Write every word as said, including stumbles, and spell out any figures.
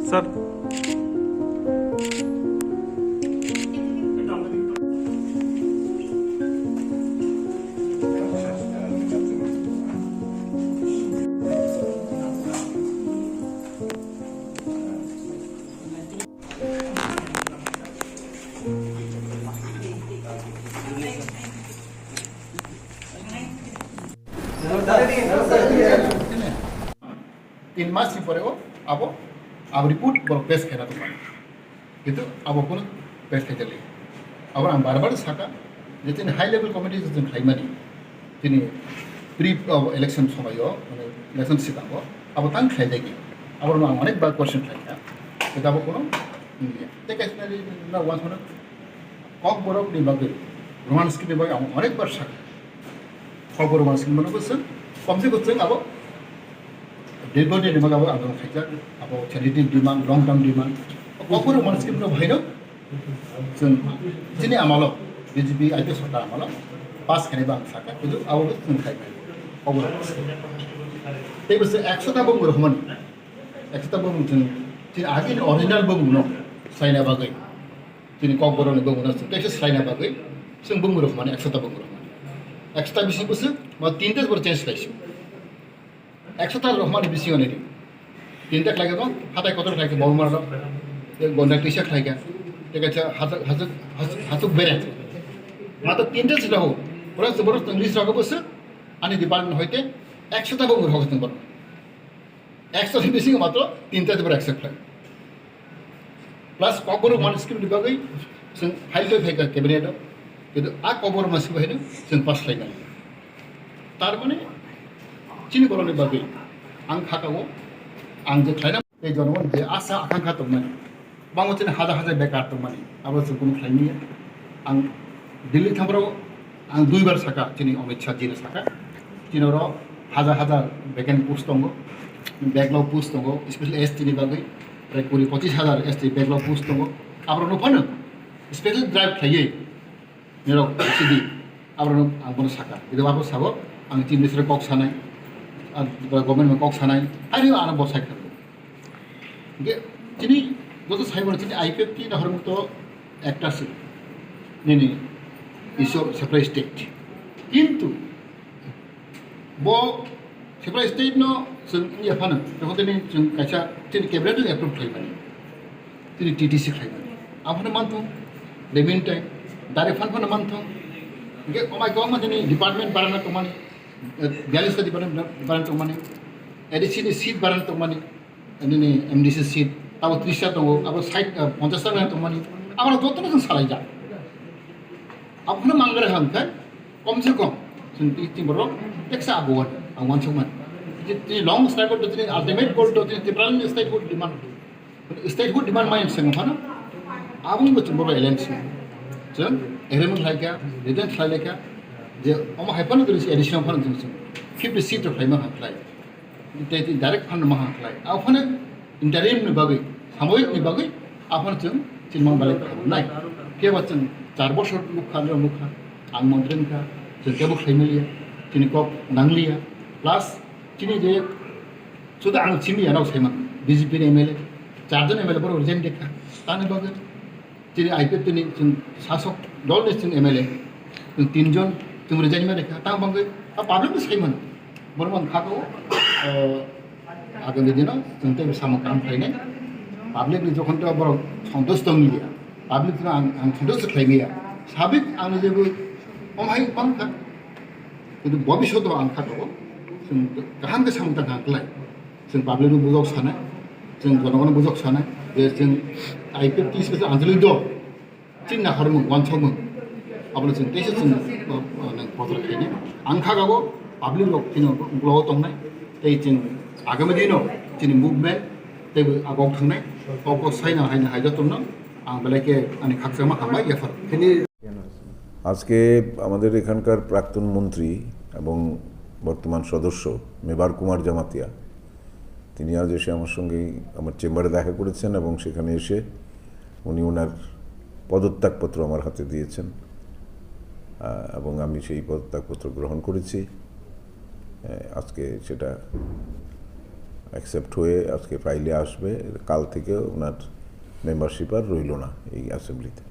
Sir. Tin mas ni pore o abo, abo report borok pass khaina tongmani. Kintu abo kunu pass khaijak liya. Abo ang bar bar saka je tini high level committee je chwng khlaimani, tini pre, abo election somoio, mane election sikango abo tang khlaijagwi. Abo ang onek bar question khlaikha. Kintu abo kunu wngya. Tei kaisa nai na wansano Kokborok ni bagwi, Roman script ni bagwi ang onek bar sakha. Kokborok Roman script mano bwswk, komse bo chwng abo dirgho din ni bagwi abo andolon khaijak, abo charitably demand, long term demand. Kokborok Roman script no bhaino chwng chini amalo, B J P I P F sorkar amalo pass khainai ba ang sakha, kintu abo bo chwng khai mano. Kokborok Roman script. Tei bwswk ekso ta bumung rwmani, ekso ta bumung chwng chini agini original bumung no saina bagwi. Chini Kokborok ni bumung no chwng teisa swlaina bagwi chwng bumung rok mani ekso ta bumung rok mani. Ekso ta bising bwswk ma tinta bor change khlaisio. Ekso ta rok mani bisingo nini tinta khlaikha, hatai kotor khlaikha, bawma rok, tei gonda tisa khlaikha, tei kaisa hachuk, hachuk, hachuk, hachuk bere. Mata tinta sila ho. Pura borok chwng list rok bwswk ani department hoite ekso ta bumung rok chwng borok. Ekso ni bisingo matro tinta jabra accept khlai. Plus Kokborok Roman script ni bagwi chwng file khe phaikha cabinet o. Kintu a Kokborok Roman script haino chwng pass khlai nai. Tar mane chini borok ni bagwi ang khakao ang je khlaina tei jonogon je asa akankha tongmani. Bangma chini hajar hajar bekar tongmani, abo chwng kunu khlai manya. Ang Delhi thangphuru ang duibar saka, chini Amit Shah ji no saka. Chini oro hajar hajar vacant post tongo, backlog post tongo, especially S T ni bagwi prai kuri pochis hajar S T backlog post tongo. Aborok no phano special drive khlaiwi nirok sidi, aborok no ang bono saka. Ido abo sabo ang chief minister kok sanai, ar government kok sanai, ari ano bo sai kha. Hingke chini joto sai mano chini I P F T ni hormukto ekta se nini Isor separate state. Kintu bo separate state no chwng wngya phano, tei hoteni chwng kaisa chini cabinet no approve khlai mani, chini T T C khlai mani. Aphano manthung, the meantime, direct fund phano manthung. Hingke omai kwbangma chini department barana tongmani, eh, biyallis ta department barana tongmani, A D C ni seat barana tongmani. Nini M D C seat, abo tris ta tongo, abo sait, ah, ponchas ta nang tongmani, abo jotono chwng salaijak. Abono mangre hwnkhe, kom se kom, chwng ti-, tin borok teksa agoan, ang uansukmani. Tini long strike to, tini ultimate goal to, tini Tipraland statehood demand. Statehood demand mai chwng phano, aboni bo chwng borok alliance. Chwng agreement khlaikha, written khlailaikha, je omo hai phano tini additional phano chwng fifty seat rok khlaima khlai. Tei tei direct fund no mahang khlai. Aphano interim ni bagwi, samoyik ni bagwi, aphano chwng chini mang belai khamnai. Phiya ba chwng char bosor nukha, nukha, ang montri wngkha, chwng kebo khlai maliya, chini kok nangliya. Plus, chini je, suda ang chini yanao saiman, B J P ni M L A, charjon M L A borok resign dekha, tani bagwi. Chini I P F T ni chwng sasok dol ni chwng M L A, chwng tin jon chwng resign ma rikha, tang bangwi a public ni sai mano. Borok ang kha ko, eh, agami dino chwng tei samung kaham khlainai. Public ni jokhon to borok santosh tong liya, public no ang, ang santosh khlai liya. Sabik ang jebu om hai bang kha. Kintu bobishoto ang kha ko, Chwng kaham khe samung tang kha klai. Chwng public no bujok sanai, chwng jonogon bujok sanai, je chwng I P F T special anjali dol chini naharmung, wansokmung, abono chwng teisa chwng, uh, uh, nang kotor khainai. Ang kha gabo public rok chini uklogo tongnai, tei chwng agami dino chini movement tei bo agok thangnai. Oko saina haina hai jotono ang belai khe ani khakchangma hambai yaphar. Tini আজকে আমাদের এখানকার প্রাক্তন মন্ত্রী এবং বর্তমান সদস্য মেবার কুমার জমাতিয়া, তিনি আজ এসে আমার সঙ্গে আমার চেম্বারে দেখা করেছেন এবং সেখানে এসে উনি ওনার পদত্যাগপত্র আমার হাতে দিয়েছেন। আহ, এবং আমি সেই পদত্যাগপত্র গ্রহণ করেছি। আহ, আজকে সেটা অ্যাকসেপ্ট হয়ে আজকে ফাইলে আসবে। কাল থেকে ওনার মেম্বারশিপ আর রইল না এই অ্যাসেম্বলিতে।